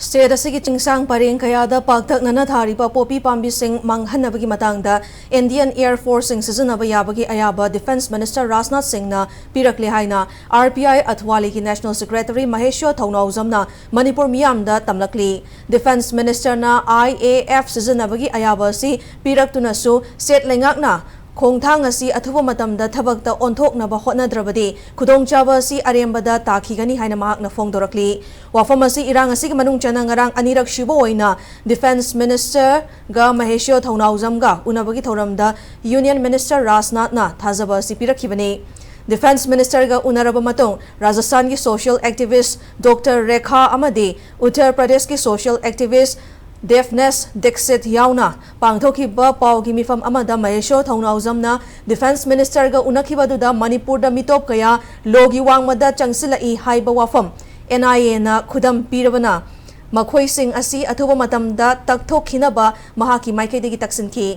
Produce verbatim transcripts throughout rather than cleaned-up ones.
State ꯑꯁꯤꯒꯤ ꯆꯤꯡꯁꯥꯡ ꯄꯔꯦꯡ ꯀꯌꯥꯗ ꯄꯥꯛꯇꯛꯅꯅ ꯊꯥꯔꯤꯕ ꯄꯣꯄꯤ ꯄꯥꯝꯕꯤꯁꯤꯡ ꯃꯥꯡꯍꯟꯅꯕꯒꯤ ꯃꯇꯥꯡꯗ Indian Air Forceꯁꯤꯡ ꯁꯤꯖꯤꯟꯅꯕ ꯌꯥꯕꯒꯤ ꯑꯌꯥꯕ Defence Minister ꯔꯥꯖꯅꯥꯊ ꯁꯤꯡꯅ ꯄꯤꯔꯛꯂꯦ ꯍꯥꯏꯅ R P I ꯑꯊꯋꯥꯂꯤꯒꯤ National Secretary ꯃꯍꯦꯁ꯭ꯋꯔ ꯊꯧꯅꯥꯎꯖꯝꯅ Manipur ꯃꯤꯌꯥꯝꯗ ꯇꯝꯂꯛꯂꯤ꯫ Defence Ministerꯅ I A F ꯁꯤꯖꯤꯟꯅꯕꯒꯤ ꯑꯌꯥꯕ ꯑꯁꯤ ꯄꯤꯔꯛꯇꯨꯅꯁꯨ state ꯂꯩꯉꯥꯛꯅ ꯈꯣꯡꯊꯥꯡ ꯑꯁꯤ ꯑꯊꯨꯕ ꯃꯇꯝꯗ ꯊꯕꯛꯇ ꯑꯣꯟꯊꯣꯛꯅꯕ ꯍꯣꯠꯅꯗ꯭ꯔꯕꯗꯤ ꯈꯨꯗꯣꯡꯆꯥꯕ ꯑꯁꯤ ꯑꯔꯦꯝꯕꯗ ꯇꯥꯈꯤꯒꯅꯤ ꯍꯥꯏꯅ ꯃꯍꯥꯛꯅ ꯐꯣꯡꯗꯣꯔꯛꯂꯤ꯫ ꯋꯥꯐꯝ ꯑꯁꯤ ꯏꯔꯥꯡ ꯑꯁꯤꯒꯤ ꯃꯅꯨꯡ ꯆꯟꯅ ꯉꯔꯥꯡ ꯑꯅꯤꯔꯛ ꯁꯨꯕ ꯑꯣꯏꯅ Defence Ministerꯒ ꯃꯍꯦꯁ꯭ꯋꯔ ꯊꯧꯅꯥꯎꯖꯝꯒ ꯎꯅꯕꯒꯤ ꯊꯧꯔꯝꯗ Union Minister ꯔꯥꯖꯅꯥꯊꯅ ꯊꯥꯖꯕ ꯑꯁꯤ ꯄꯤꯔꯛꯈꯤꯕꯅꯤ꯫ Defence Ministerꯒ ꯎꯅꯔꯕ ꯃꯇꯨꯡ ꯔꯥꯖꯁꯊꯥꯟꯒꯤ social activist Doctor ꯔꯦꯈꯥ ꯑꯃꯗꯤ ꯎꯠꯇꯔ ꯄ꯭ꯔꯗꯦꯁꯀꯤ social activist ꯗꯦꯕꯅꯦꯁ ꯗꯤꯛꯁꯤꯠ ꯌꯥꯎꯅ ꯄꯥꯡꯊꯣꯛꯈꯤꯕ ꯄꯥꯎꯒꯤ ꯃꯤꯐꯝ ꯑꯃꯗ ꯃꯍꯦꯁ꯭ꯋꯔ ꯊꯧꯅꯥꯎꯖꯝꯅ Defence Ministerꯒ ꯎꯅꯈꯤꯕꯗꯨꯗ ꯃꯅꯤꯄꯨꯔꯗ ꯃꯤꯇꯣꯞ ꯀꯌꯥ ꯂꯣꯒꯤ ꯋꯥꯡꯃꯗ ꯆꯪꯁꯤꯜꯂꯛꯏ ꯍꯥꯏꯕ ꯋꯥꯐꯝ N I Aꯅ ꯈꯨꯗꯝ ꯄꯤꯔꯕꯅ ꯃꯈꯣꯏꯁꯤꯡ ꯑꯁꯤ ꯑꯊꯨꯕ ꯃꯇꯝꯗ ꯇꯛꯊꯣꯛꯈꯤꯅꯕ ꯃꯍꯥꯛꯀꯤ ꯃꯥꯏꯀꯩꯗꯒꯤ ꯇꯛꯁꯤꯟꯈꯤ꯫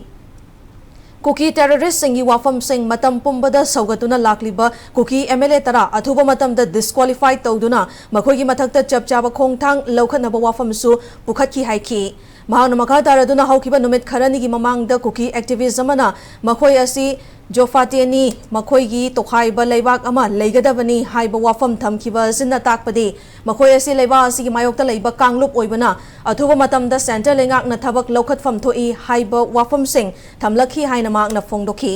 ꯀꯨꯀꯤ terroristꯁꯤꯡꯒꯤ ꯋꯥꯐꯝꯁꯤꯡ ꯃꯇꯝ ꯄꯨꯝꯕꯗ ꯁꯧꯒꯠꯇꯨꯅ ꯂꯥꯛꯂꯤꯕ ꯀꯨꯀꯤ M L A ꯇꯔꯥ ꯑꯊꯨꯕ ꯃꯇꯝꯗ disqualify ꯇꯧꯗꯨꯅ ꯃꯈꯣꯏꯒꯤ ꯃꯊꯛꯇ ꯆꯞ ꯆꯥꯕ ꯈꯣꯡꯊꯥꯡ ꯂꯧꯈꯠꯅꯕ ꯋꯥꯐꯝꯁꯨ ꯄꯨꯈꯠꯈꯤ ꯍꯥꯏꯈꯤ꯫ ꯃꯍꯥꯛꯅ ꯃꯈꯥ ꯇꯥꯔꯗꯨꯅ ꯍꯧꯈꯤꯕ ꯅꯨꯃꯤꯠ ꯈꯔꯅꯤꯒꯤ ꯃꯃꯥꯡꯗ ꯀꯨꯀꯤ activist ꯑꯃꯅ ꯃꯈꯣꯏ ꯑꯁꯤ ꯖꯣꯐꯥꯇꯦꯅꯤ, ꯃꯈꯣꯏꯒꯤ ꯇꯣꯈꯥꯏꯕ ꯂꯩꯕꯥꯛ ꯑꯃ ꯂꯩꯒꯗꯕꯅꯤ ꯍꯥꯏꯕ ꯋꯥꯐꯝ ꯊꯝꯈꯤꯕ ꯑꯁꯤꯅ ꯇꯥꯛꯄꯗꯤ ꯃꯈꯣꯏ ꯑꯁꯤ ꯂꯩꯕꯥꯛ ꯑꯁꯤꯒꯤ ꯃꯥꯌꯣꯛꯇ ꯂꯩꯕ ꯀꯥꯡꯂꯨꯞ ꯑꯣꯏꯕꯅ ꯑꯊꯨꯕ ꯃꯇꯝꯗ centre ꯂꯩꯉꯥꯛꯅ ꯊꯕꯛ ꯂꯧꯈꯠꯐꯝ ꯊꯣꯛꯏ ꯍꯥꯏꯕ ꯋꯥꯐꯝꯁꯤꯡ ꯊꯝꯂꯛꯈꯤ ꯍꯥꯏꯅ ꯃꯍꯥꯛꯅ ꯐꯣꯡꯗꯣꯛꯈꯤ꯫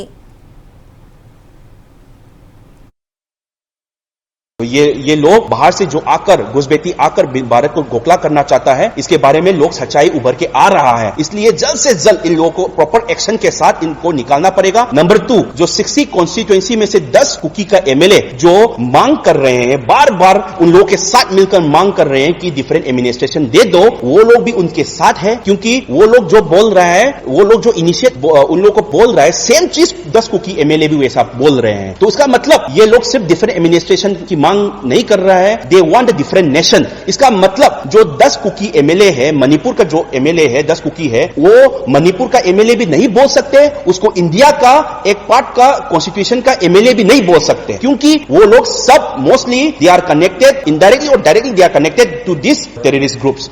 तो ये ये लोग बाहर से जो आकर घुसपैठी आकर भारत को खोखला करना चाहता है, इसके बारे में लोग सच्चाई उभर के आ रहा है। इसलिए जल्द से जल्द इन लोगों को प्रॉपर एक्शन के साथ इनको निकालना पड़ेगा। नंबर टू, जो सिक्सटी कॉन्स्टिट्यूएंसी में से दस कुकी का एमएलए जो मांग कर रहे हैं, बार बार उन लोगों के साथ मिलकर मांग कर रहे हैं कि डिफरेंट एडमिनिस्ट्रेशन दे दो, वो लोग भी उनके साथ है, क्योंकि वो लोग जो बोल रहा है, वो लोग जो इनिशिएट उन लोगों को बोल रहा है, सेम चीज दस कुकी एमएलए भी वैसा बोल रहे हैं। तो उसका मतलब ये लोग सिर्फ डिफरेंट एडमिनिस्ट्रेशन की मांग नहीं कर रहा है, they want a different nation। इसका मतलब जो दस कुकी एमएलए है, मणिपुर का जो एमएलए है, दस कुकी है, वो मणिपुर का एमएलए भी नहीं बोल सकते, उसको इंडिया का एक पार्ट का कॉन्स्टिट्यूशन का एमएलए भी नहीं बोल सकते, क्योंकि वो लोग सब mostly they are connected indirectly or directly, they are connected to this terrorist groups।